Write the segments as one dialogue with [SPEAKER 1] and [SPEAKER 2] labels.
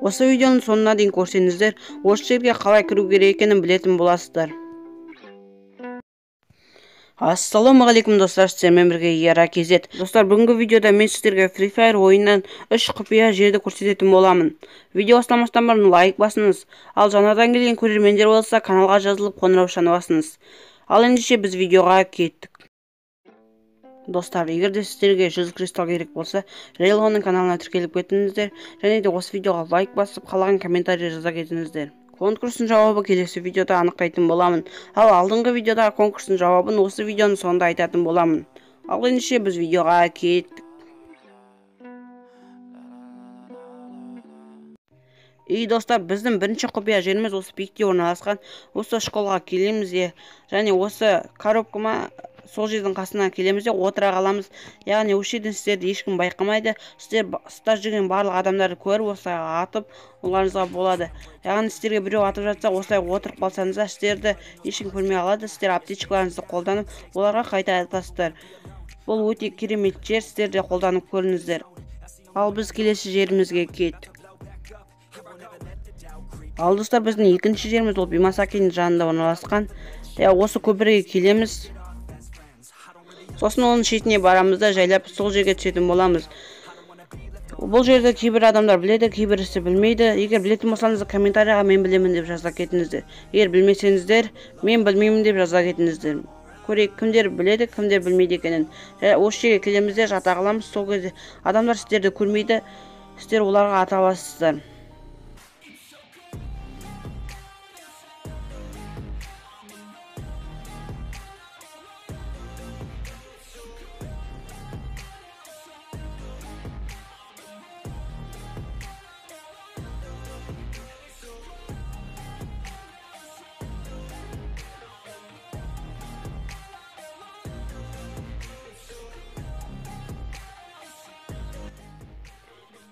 [SPEAKER 1] Осы видеоның соңына дейін көрсеңіздер, осы жерге қалай кіру керек екенін білетін боласыздар. Ассалаумағалейкум достар, сіздермен бірге Ера KZ. Достар, бүгінгі видеода мен сіздерге Free Fire ойынынан 3 құпия жерді көрсететін боламын. Видео бастамастан бұрын лайк басыңыз, ал жаңадан келген көрермендер болса, каналға жазылып қоңыраушаны басыңыз. Ал ендеше біз видеоға кеттік. Достар, егер де сіздерге 100 кристалл керек болса, Рейлоның каналына тіркеліп кетіңіздер және де осы видеоға лайк басып, қалаған комментарий жаза кетіңіздер. Конкурстың жауабы келесі видеода анықтайтын боламын. Ал алдыңғы видеодағы конкурстың жауабын осы видеоның соңында айтатын боламын. Ал ендеше біз видеоға кеттік. И достар, біздің бірінші құпия жеріміз осы биікте орналасқан. Осы школға келеміз де, және осы коробкама сол жердің қасына келеміз де отыра қаламыз. Яғни осы жерден сіздерді ешкім байқамайды. Сіздер сыртта жүрген барлық адамдарды көріп, осылай атып оларыңызға болады. Яғни сіздерге біреу атып жатса, осылай отырып қалсаңыздар, сіздерді ешкім көрмей қалады. Сіздер аптечкаларыңызды қолданып, оларға қайта атасыздар. Бұл өте керемет жер, сіздер де қолданып көріңіздер. Ал біз келесі жерімізге кеттік. Ал достар, біздің екінші жеріміз ол Бимасакиның жанында орналасқан. Осы көпірге келеміз. Сосын оның шетіне барамыз да жайлап сол жерге түсетін боламыз. Бұл жерді кейбір адамдар біледі, кейбірісі білмейді. Егер білетін болсаңыз, комментарияға мен білемін деп жаза кетіңіздер. Егер білмесеңіздер, мен білмеймін деп жаза кетіңіздер. Көрейік, кімдер біледі, кімдер білмейді екенін. Осы жерге келеміз де жата қаламыз. Сол кезде адамдар сіздерді көрмейді, сіздер оларға ата аласыздар.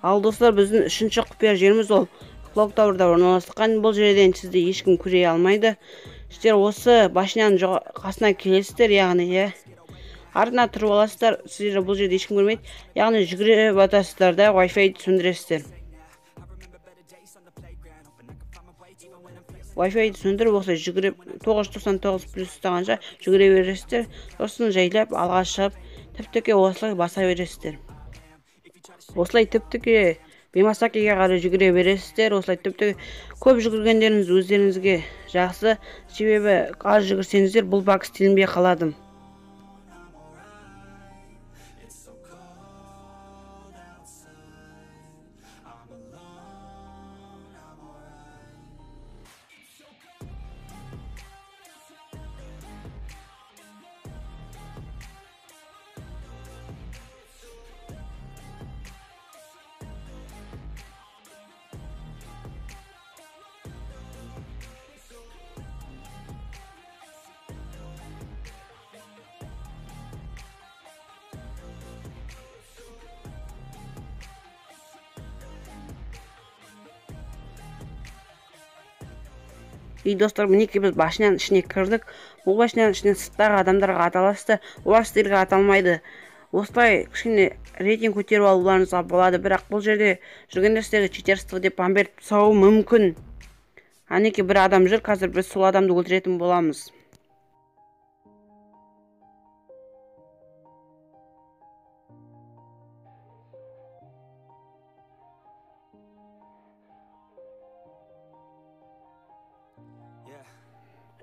[SPEAKER 1] Ал достар, біздің үшінші құпия жеріміз ол Clock Tower'да орналасқан. Бұл жерден сізді ешкім көре алмайды. Сіздер осы башняның қасына келесіздер, яғни артына тұрып аласыздар, сіздер бұл жерде ешкім көрмейді. Яғни жүгіріп атасыздар да Wi-Fi-ді сөндіресіздер. Wi-Fi-ді сөндіріп, осылай жүгіріп 999 плюс ұстағанша жүгіре бересіздер. Сосын жайлап алға шығып, тіп-тіке осылай баса бересіздер. Осылай тіп-тіке Бимасакиге қарай жүгіре бересіздер. Осылай тіп-тіке көп жүгіргендеріңіз өздеріңізге жақсы, себебі аз жүгірсеңіздер бұл баг істелінбей қалады. И достар, мінекей біз башняның ішіне кірдік. Бұл башняның ішінен сырттағы адамдарға ата аласыздар, олар сіздерге ата алмайды. Осылай кішкене рейтинг көтеріп алуларыңызға болады. Бірақ бұл жерде жүргенде сіздерге читерство деп бан беріп тастауы мүмкін. Әнекей бір адам жүр, қазір біз сол адамды өлтіретін боламыз.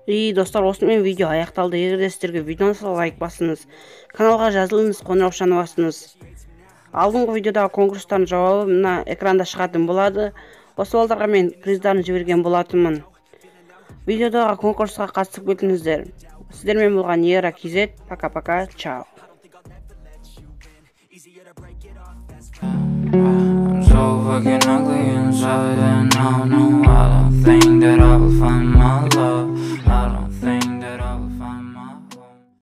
[SPEAKER 1] И достар, осымен видео аяқталды. Егер де сіздерге видео ұнаса, лайк басыңыз, каналға жазылыңыз, қоңыраушаны басыңыз. Алдыңғы видеодағы конкурстардың жауабы мына экранда шығатын болады. Осы балдарға мен приздарын жіберген болатынмын. Видеодағы конкурсқа қатысып кетіңіздер. Сіздермен болған Ера KZ. Пока-пока, чао.
[SPEAKER 2] I'm so fucking ugly inside and I don't know. I don't think that I will find my love.